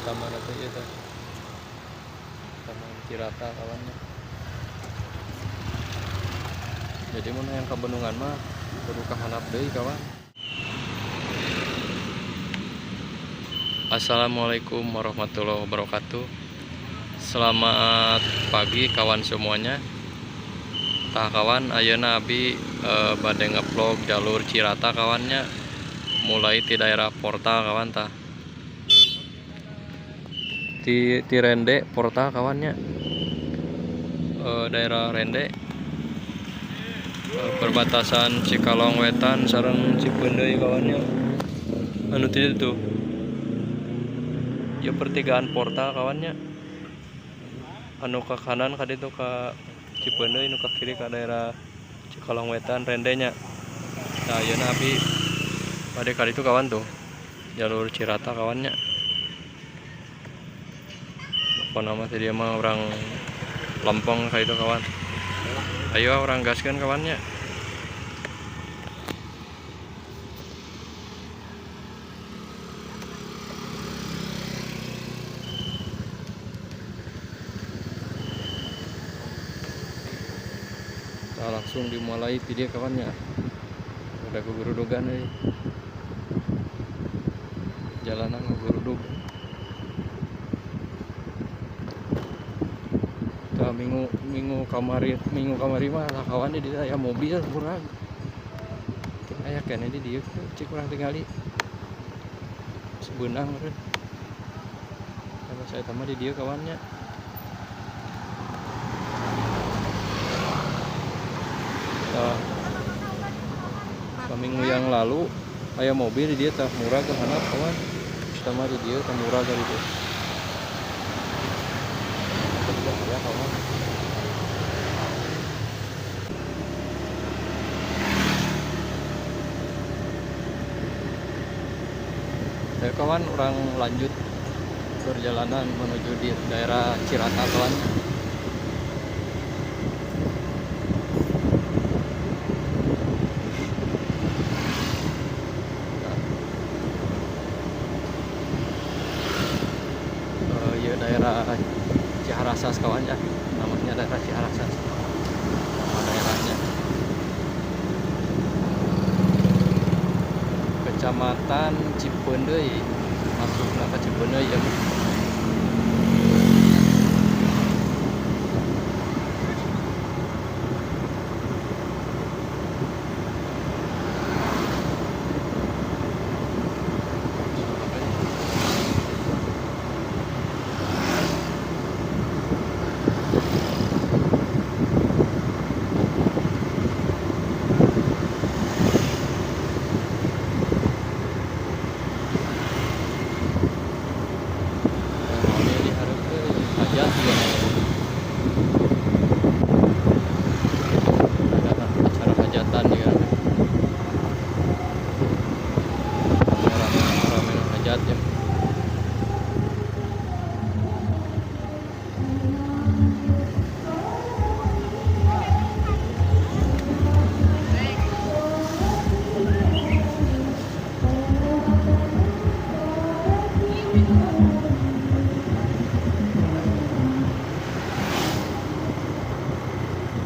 Taman itu ieu teh. Taman Cirata kawannya. Jadi mun hayang ka bendungan mah kudu ka handap deui, kawan. Assalamualaikum warahmatullahi wabarakatuh. Selamat pagi, kawan semuanya. Tah kawan, ayeuna abi bade ngevlog jalur Cirata, kawannya. Mulai di daerah portal, kawan, tah. Di Rende portal, kawannya. Daerah Rende, perbatasan Cikalong Wetan sareng Cipeundeuy, kawannya. Anu ti ditu. Ya, pertigaan portal, kawannya. Anu ke kanan ka ditu ka Cipeundeuy, nu ka kiri ka daerah Cikalong Wetan, Rendenya. Nah, ayeuna abi bade ka ditu, kawan, tuh. Jalur Cirata, kawannya. Pokona mah tadi mah urang lempeng ka itu, kawan. Ayo urang gaskeun, kawannya. Nah, langsung dimulai video, kawannya. Udah kegurudugan euy. Jalanan ngagurudug. Tah, minggu minggu kamari mah lah, kawan, di dieu aya mobil murag. Teu aya keneh di dieu, cik urang tingali. Sebeunang meureun. Kalau saya mah di dieu, kawannya. Tah. Saminggu yang lalu aya mobil di dieu, tah, murag ke handap, kawan. Sama di dieu tah, murag ka ditu. Ya, kawan. Ya kawan, urang lanjut perjalanan menuju di daerah Cirata, kawan. Nah. Ya, daerah Ciharasas, kawan, ya. Namanya daerah Ciharasas. Nama daerahnya. Kecamatan Cipeundeuy, masukna ka Cipeundeuy ya. Rame di hareup euy, hajat juga. Ada acara hajatan juga. Rame rame hajat ya.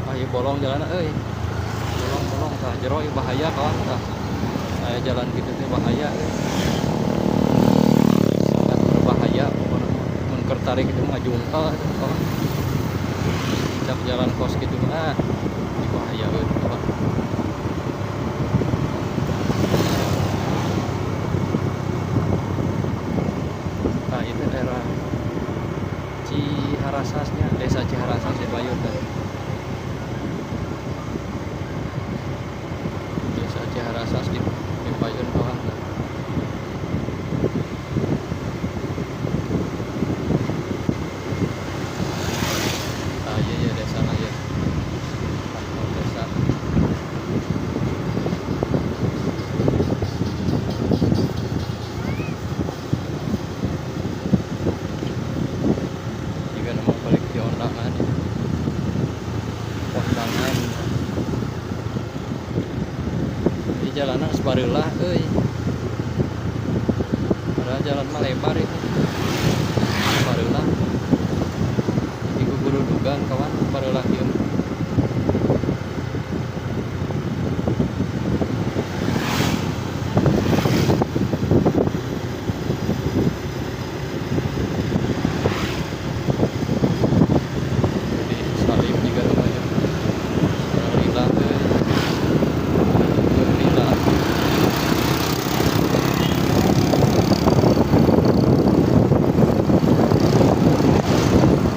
Ah, ieu bolong jalan euy. Bolong-bolong, tah, jero ieu bahaya, kawan, tah. Aya jalan gitu teh bahaya euy. Sangat berbahaya pokona mah. Mun keur tarik itu mah jungkel itu, kawan. Cak jalan kos gitu mah, ah, bahaya euy, kawan. Nah, itu daerah Ciharasasnya, desa Ciharasas di Bayur teh. Desa Ciharasas di Payun, kawan. Ah, iya iya, desa lah ya. Kantor desa. Jika nama balik di undangan ya. Kondangan. Di jalanan sebareulah euy. Padahal jalan mah lebar itu. Bareula jadi gugurudugan kawan bareula kieu. Jadi salib juga namanya. Lila teh. Lila.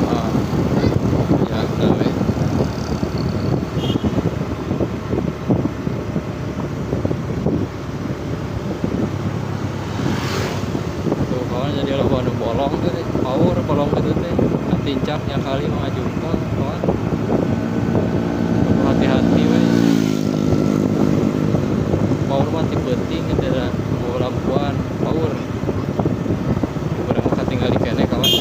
Ah, ya, we. Tuh kawan jadi loba anu bolong tuh, power bolong gitu teh. Tincaknya kali mah ngajungkel kawan. Kudu hati-hati we. Power mah ti peuting eta da lampuan power. Urang mah katinggali keneh kawan.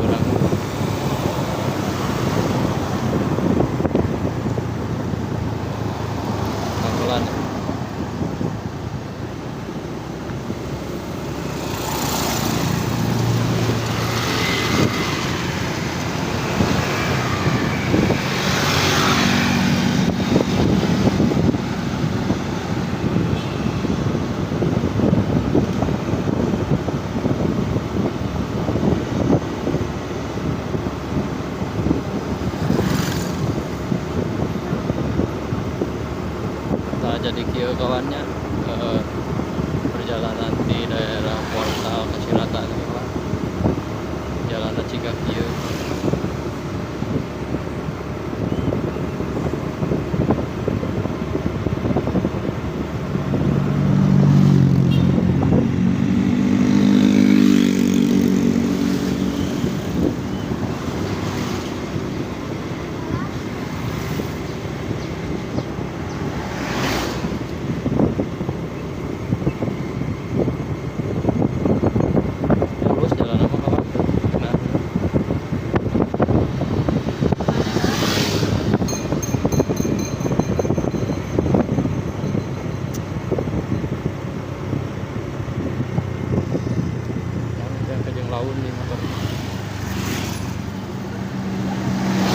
Urang pelan-pelan. Nah, jadi kieu kawannya perjalanan di daerah portal ke Cirata teh kawan. Jalanna ciga kieu. Mulus jalan apa kawan? Nah, yang kejeng laun nih motor.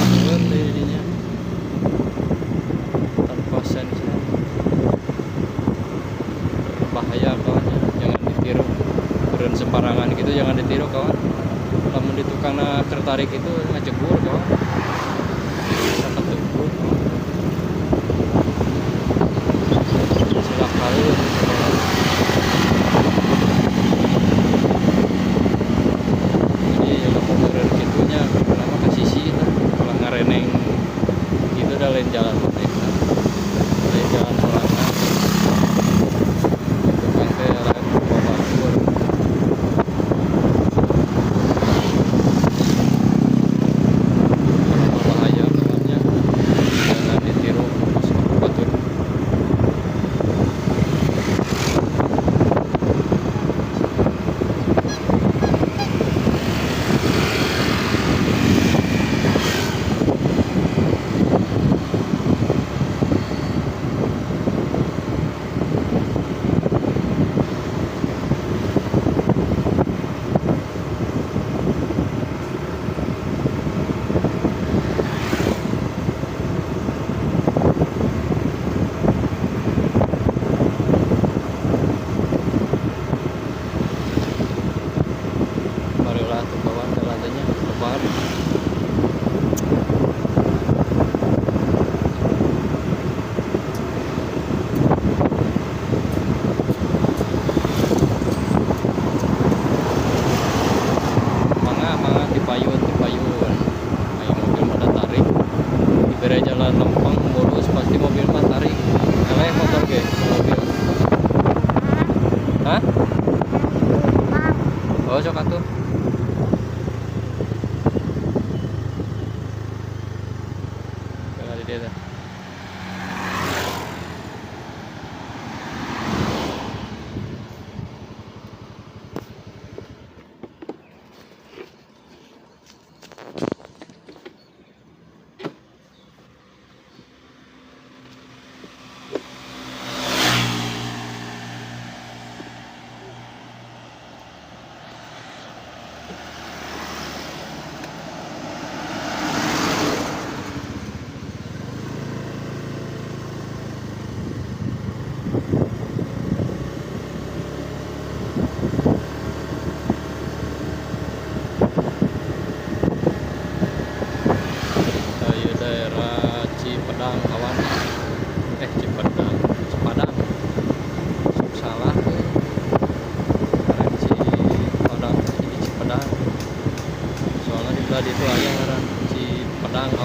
Turun deh jadinya. Tanpa sensor. Berbahaya kawannya, jangan ditiru. Turun sembarangan gitu jangan ditiru kawan. Lamun di tukangna tertarik itu ngajegur kawan. Bisa ketegur kawan. Cilakaeun kawan. Jadi lamun meureun kitu nya kuduna mah ka sisi tah, ulah ngareneng gitu dah lain jalan mah teh. Lain jalan sorangan. Tukang teh lain babatur. Bahaya kawannya, jangan ditiru batur. Barulah tuh kawan jalannya lebar. Mangga mangga dipayun dipayun. Ayo mobil mah tarik. Dibere jalan lempeng mulus pasti mobil mah tarik. Eleh motor ge mobil. Hah? Oh, sok atuh. Kalau di dia teh.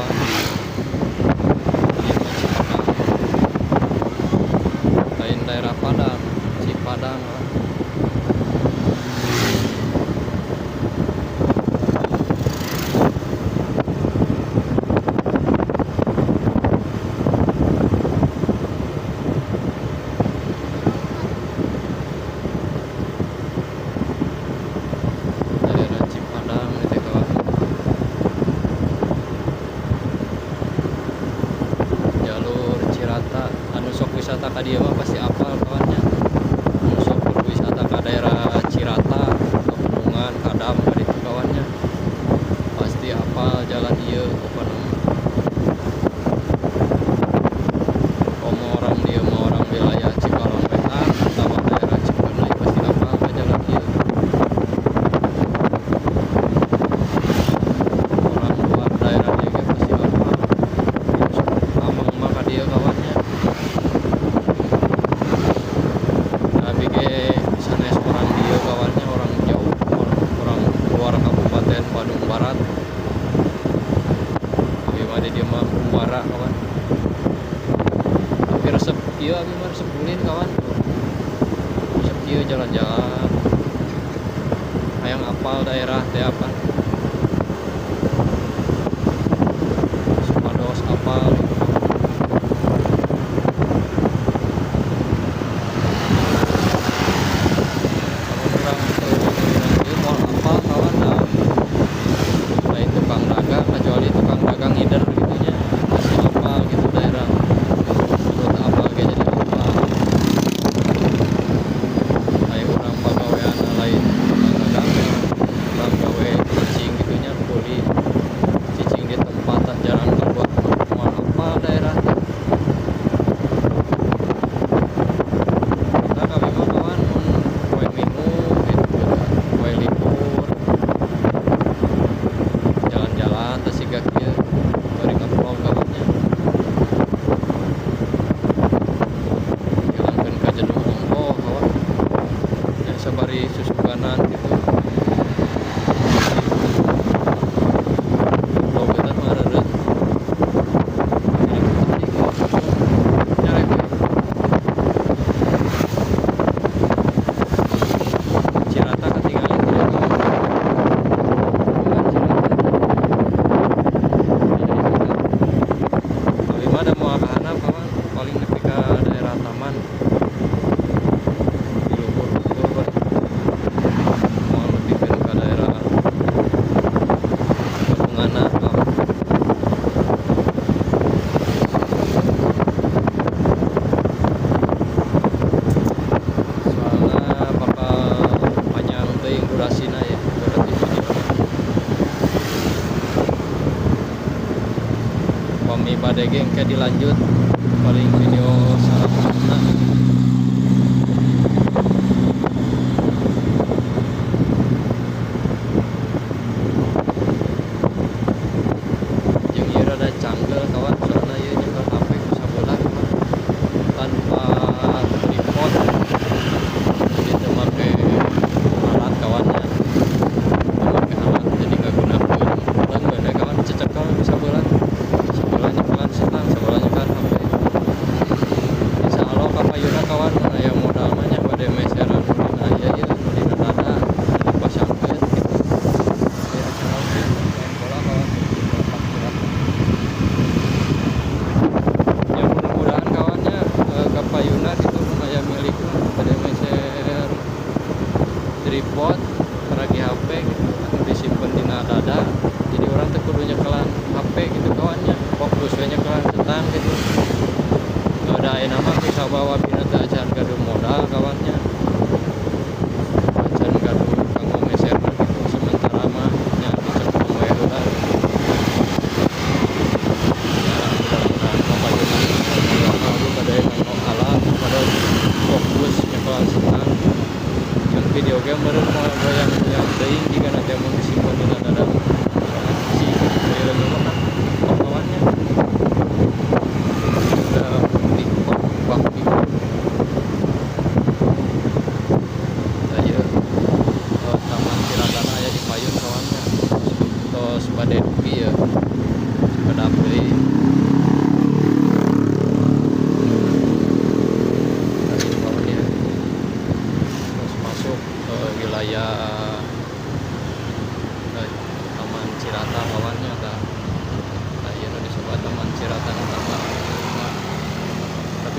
kawan. Ieu mah Cipadang. Lain daerah Padang, Cipadang kawan. Daerah Cipadang itu kawan. Jalur Cirata anu sok wisata ka dieu mah pasti apal kawannya. Anu sok berwisata ka daerah Cirata, ka Bendungan, ka Dam ka ditu kawannya. Pasti apal jalan ieu pokona mah. Komo orang dieu mah orang wilayah Cikalong Wetan atawa daerah Cipeuneuy pasti apal ka jalan ieu. Orang luar daerah dieu ge pasti apal. Ameng mah ka dieu kawannya. Abi ge sanes orang dieu kawannya, orang jauh, orang luar Kabupaten Bandung Barat. Abi mah di dieu mah umbara kawan. Tapi resep ieu abi mah resep ulin kawan. Resep ieu jalan-jalan. Hayang apal daerah teh apa. Supados apal gitu. Lamun urang teu urang ieu moal apal kawan da. Lain tukang dagang kecuali tukang dagang ngider gitu nya. Pasti apal gitu daerah. Kudu teu apal ge jadi apal. Aya urang pagaweanna lain tukang dagang urang gawe cicing gitu nya kuli. Cicing di tempat jarang keluar moal apal daerah teh. Tah kami mah kawan mun poe Minggu gitu poe libur jalan-jalan teh siga kieu bari ngevlog kawannya. Hilangkeun kajenuh ongkoh kawan. Nya sabari susuganan gitu. Vlog eta mah reureut. Jadi nyarek we. Cirata ketinggalan tadi kawan. Bukan Cirata. Abi mah da moal ka handap kawan, paling nepi ka daerah taman. Di luhur-luhur we. Moal nepikeun ka daerah Bendunganna kawan. Soalna bakal panjang teuing durasina ya, berarti video. Pami bade ge engke dilanjut paling video salajengna. Jeung ieu rada canggel kawan, soalna ieu nyekel HP ku sabelah kawan. Tanpa tripod. Jadi teu make alat kawannya. Teu make alat jadi ngagunakeun leungeun we kawan cecekel ku sabelah. Sabelah nyekelan setang, sabelah nyekelan HP. Insyaallah kapayunna kawan mun aya modal mah nya bade meseran nu dina ieu ieu nu dina dada dipasangkeun gitu. Aya acara oge main bola kawan di lapak Cirata. Ya mudah-mudahan kawannya kapayunna gitu mun aya milik mah bade meser tripod paragi HP gitu anu disimpen dina dada. Jadi urang teu kudu nyekelan HP gitu kawannya, fokus we nyekelan setang gitu. Da ayeuna mah bisa bawa bina teh acan gaduh modal kawannya. Acan gaduh kanggo meserna gitu sementara mah nya diceplong we heula gitu. Ya mudah-mudahan kapayunna modal mah bade nganggo alat bade fokus nyekelan setang. Jeung video game meureun moal goyang-goyang teuing jigana teh mun disimpen dina dada mah. Soalna cicing ieu leungeun mah kan kawannya. Udah tripod bak gitu.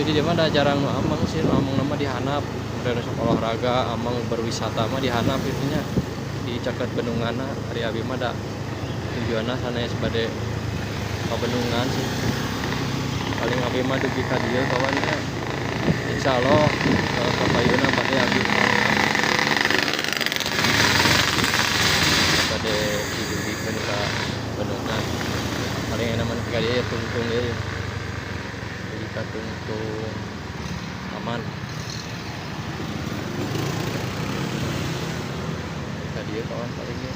Tapi di dieu mah da jarang nu ameng sih, nu ameng mah di handap. Udah sok olahraga, ameng berwisata mah di handap itu nya, di caket bendunganna. Ari abi mah da tujuanna sanes bade ka bendungan sih. Paling abi mah dugi ka dieu, kawan, nya. Insyaallah kapayuna bade abi bade didugikeun ka bendungan. Paling enak mah ka dieu ya, tungtung ieu ya. Dugi ka tungtung taman. Ka dieu, kawan, paling ge.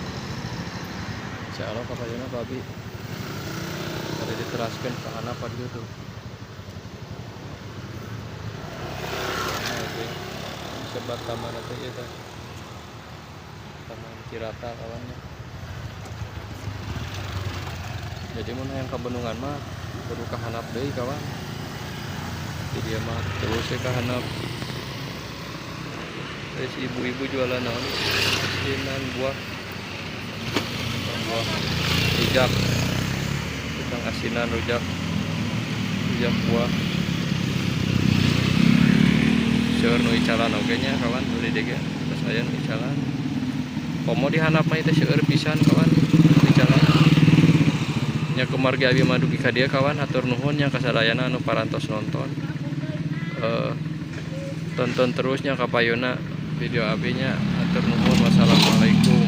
Insyaallah kapayuna ku abi bade diteraskeun ka handap ka dieu tuh. Nah, itu sebat taman itu ieu teh. Taman Cirata, kawan, nya. Jadi mun hayang ka bendungan mah kudu ka handap deui, kawan. Di dieu mah terus we ka handap. Terus ibu-ibu jualan naon? Asinan buah. Buah rujak. Tukang asinan rujak. Rujak buah. Seueur nu icalan oge nya, kawan, nu di dieu ge. Terus aya nu icalan. Komo di handap mah teh seueur pisan, kawan, nu icalan. Nya, kumargi abi mah dugi ka dieu, kawan, hatur nuhun nya kasadayana anu parantos nonton. Tonton terus nya kapayuna video abi nya. Hatur nuhun, wassalamualaikum.